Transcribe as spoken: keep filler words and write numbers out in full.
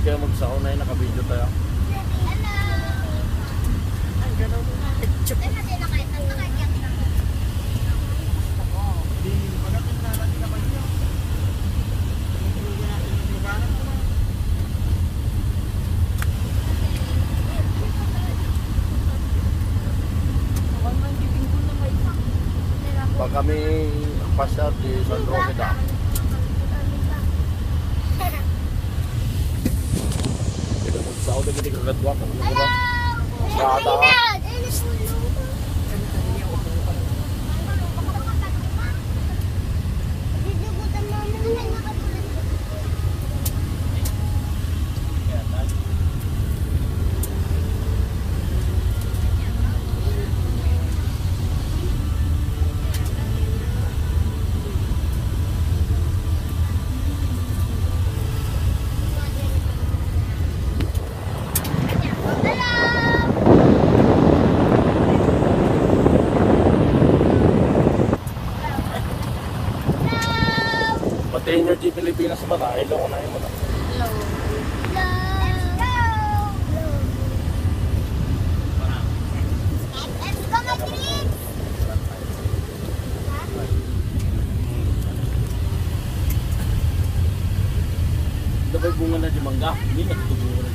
Kaya magsaw na yun, naka-video tayo. Pag kami pasyar di San Roque Dam. Sa ako, dagiti kagadwa ko, ano ba? Sa ata. Pati Energy Pilipinas ba na? Hello, na yun. Hello. Let's go, my dreams! Ito ba'y bunga na di mangga? Hindi, nagtubungan